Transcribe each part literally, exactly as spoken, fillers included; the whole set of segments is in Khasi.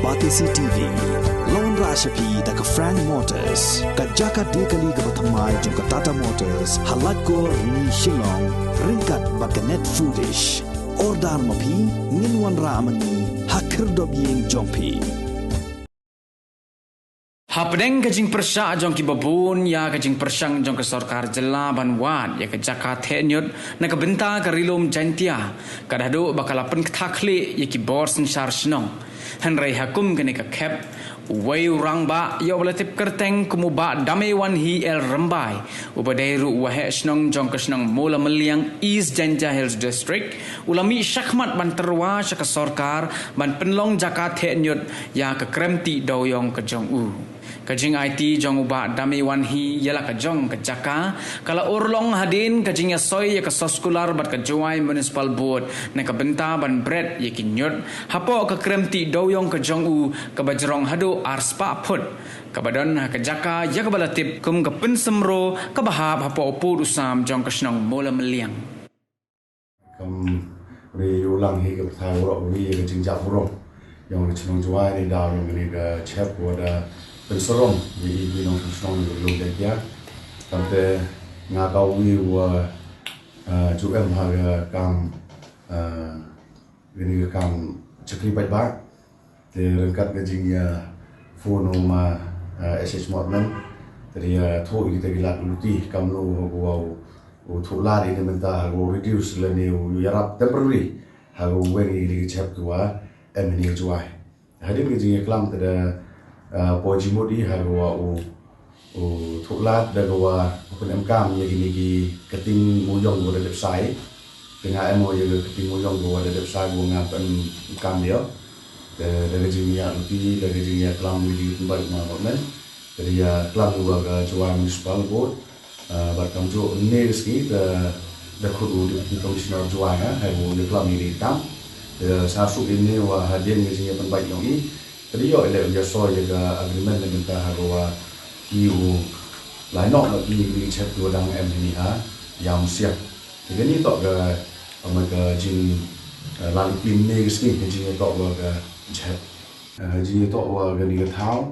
Batesi T V, la wanrah sha phi da ka Frank Motors, ka jaka die kali kaba thymmai jong ka Tata Motors, ha Laitkor, Rni, Shillong, ryngkat bad ka Net Foodish. Order ma phi, ngin wanrah ma ngi ha khyrdop ïing jong phi. Hapdeng ka jingpyrshah jong kiba bun ïa ka jingpyrshang jong ka sorkar jylla ban wad ïa ka jaka theh ñiut na ka bynta ka Ri Lum Jaiñtia, ka dei haduh ba ka la pynkthah khlieh ïa ki bor synshar shnong. Hynrei ha kum kane ka khep, uwei u rangbah ïa uba la tip kyrteng kum u Bah Damewanhi L Rymbai, uba dei ruh u waheh shnong jong ka shnong Mawlamyliang, East Jaintia Hills District, u la mih shakhmat ban tyrwa sha ka sorkar ban pynlong jaka theh ñiut ïa ka krem tih dewiong ka jong u. Ka jingaiti jong u Bah Damewanhi ïa la ka jong ka jaka ka la urlong hadien ka jingïasoi ïa ka soskular bad ka Jowai Municipal Board na ka bynta ban bret ïa ki ñiut hapoh ka krem tih dewiong ka jong u, kaba jrong haduh ar spah phut, kaba don ha ka jaka ïa kaba la tip kum ka Pynsymro, kaba hap hapoh u pud u sam jong ka shnong Mawlamyliang. Kam ri u lang hi ka pathai waroh wi ka jingjah burom ïong ka chnong Jowai ni daw ïong ni ka chep wa da pynsyrong ni i ki nong shnong ni ka lum Jaiñtia. Kam te nga ka wi wa, eh, ju em ha ka kam, eh, ni ka kam chakri paidbah. Te ryngkat ka jingïa phone u ma, eh, H H Mortman. Te ïa thoh ïa kita ki lad luti kam no ha u, u thoh lad ïa mynta ha u reduce lane u ïarap temporary ha u weng ïa ki chep ki wa em ni Jowai. Hadien ka jingïaklam te da, eh, poi jingmut ïa ha u, u U thoh lad da ka wa u pynemkam ïa kine ki kating muyong wa da dep sai. Te nga em ïa ka kating muyong wa da dep sai wa nga pynemkam ïa. Te da ka jingïaluti, da ka jingïaklam ïa ki pynbeit ma Mortman. Te da ïaklam ïa ka Jowai Municipal Board. Ah, bad kamjooh ne ka sngi da, da khut u Deputy Commissioner Jowai nga, hai u ïaklam ïa ki tam. Te sa suk ïa ne wa hadien ka jingïapynbeit ïong i. Te da ïoh ïa leh ïa soi ïa ka agreement na bynta ha ka wa ki u lai noh noh ki, ki chep ki wa dang em ni ha ïa msiap. Te kani toh ka, ama ka jing, eh, lali pin ne ka sngi ka jing toh wa ka chep. Eh, jing toh wa kani ka thaw,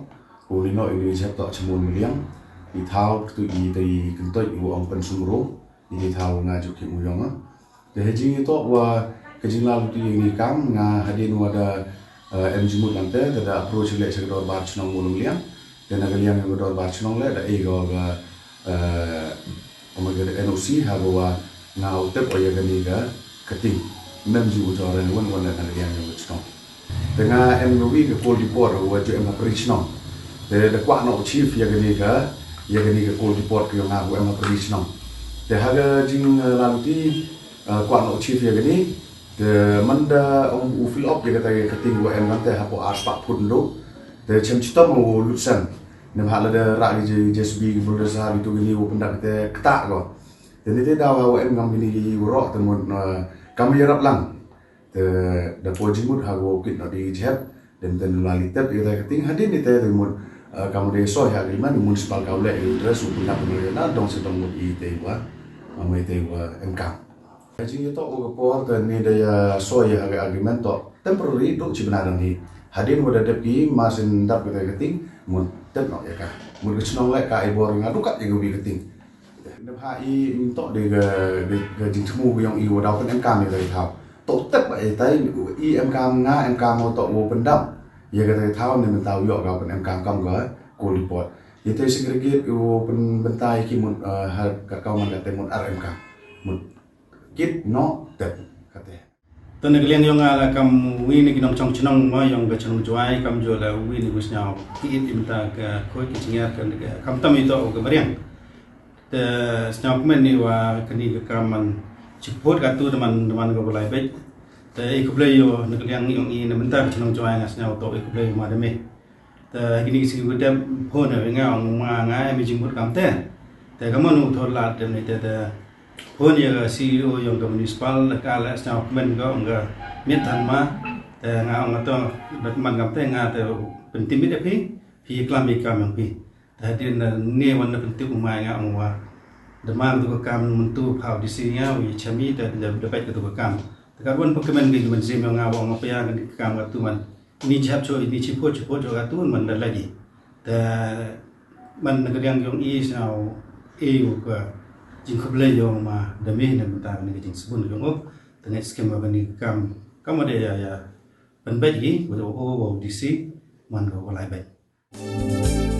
u ni noh i ni chep toh Chemon Meliang. I thaw ktu i te i kentoi i wa ong Pynsumro. I te thaw nga ju ki muyong ah. Te ha jingïatoh wa ka jinglaw luti ïa kane ka kam nga hadien wa da, eh, em jingmut nangta, te da approach leh sha ka dorbar chnong Mawlamyliang. Te na ka liang ka dorbar chnong leh da ai ka, ka, eh, ong ka N O C ha ka wa nga u tep ïa kane ka kating. Mem ju u jor wan wan leh na ka liang ka chnong. Te nga em ka wi ka coal depot wa ju em ha pyrshah chnong. Te da kwah noh u chief ïa kane ka, ïa kane ka coal depot ka ïong nga u em ha pyrshah chnong. Te ha ka jing, eh, law luti, eh, kwah noh u chief ïa kane. Te man da ong u fill up ïa kata ka kating wa em nangta hapoh ar spah phut ndu. Te chem chitom u lut sem. Ne bha la da rah ki J C B ki bulldozer ki tu kini u pyndap te kata ko. Te ni te daw wa em ngam kini ki u roh te mut, eh, kam ïarap lang. Te da poi jingmut ha u kit noh di jhep. Dem ten la li tep ïa ka ting hadien ni te te mut, eh, kam de soi ha agreement municipal ka u leh ïa u dress u pyndap u na dong se dong mut i te wa. Amai te wa em kam. Ka jingïatoh u ka por te ni da ïa soi ha ka agreement toh temporary duk chi bna dang hi. Hadien wa da dep ki masin dap ka ting mut tep noh ïa ka. Mut ka chnong leh ka ai bor nga dukat ïa ka wi ka ting. Dep ha i, mm, toh de ka, de ka jingthmu ka ïong i wa daw pynemkam ïa ka thaw. Toh tep ba i tai i emkam nga emkam wa toh wa pyndap ïa ka thaw ne mynta u ïoh ka pynemkam kam ka coal depot. Ïa te segregate u pynbynta ïa ki mut, eh, ha ka kaw man ka te mut ar emkam. Mut kit noh tep kate. Te na ka liang ïong nga la kam wi ni ki nongchong chnong ma ïong ka chnong Jowai kamjooh la wi ni ki sñiaw ki it i mynta ka khoi ki jingïar ka, ka, kam tam i toh ka mariang. Te sñiaw kmen ni wa kani ka kam man chipot ka tu teman, teman ka bulai bej. Te i khublei ïo na ka liang ïong i na mynta ka chnong Jowai nga sñiaw toh i khublei ma da me. Te kini ki sngi ku dep phone ïa nga ong ma nga em jingmut kam te. Te ka mon u thor lad te ni te, te phone ïa ka C E O ïong ka municipal la ka la sñiaw kmen ka ong ka miet than ma. Te nga ong to dat man kam te nga te pyntimit ïa phi, phi klam ïa kam ïong phi. Te hadien ne wan na pyntimit u mai nga ong wa. Da man tu ka kam myntu phaw D C nga u ïa chami te da da bait ka tu ka kam. Te ka wan pynkemen ka jingmynsiem ïong nga wa ong ma pia ka kam ka tu man. ni jhap cho ni chipo chipo cho ka tu man da lagi. Te man na ka diang jong i snau i u ka jingkhublei jong ma da me na mynta ni ka jingsbun jong u. Te ngai skim ba ni kam kam da ya ya ban bait gi u o o D C man ka walai bait.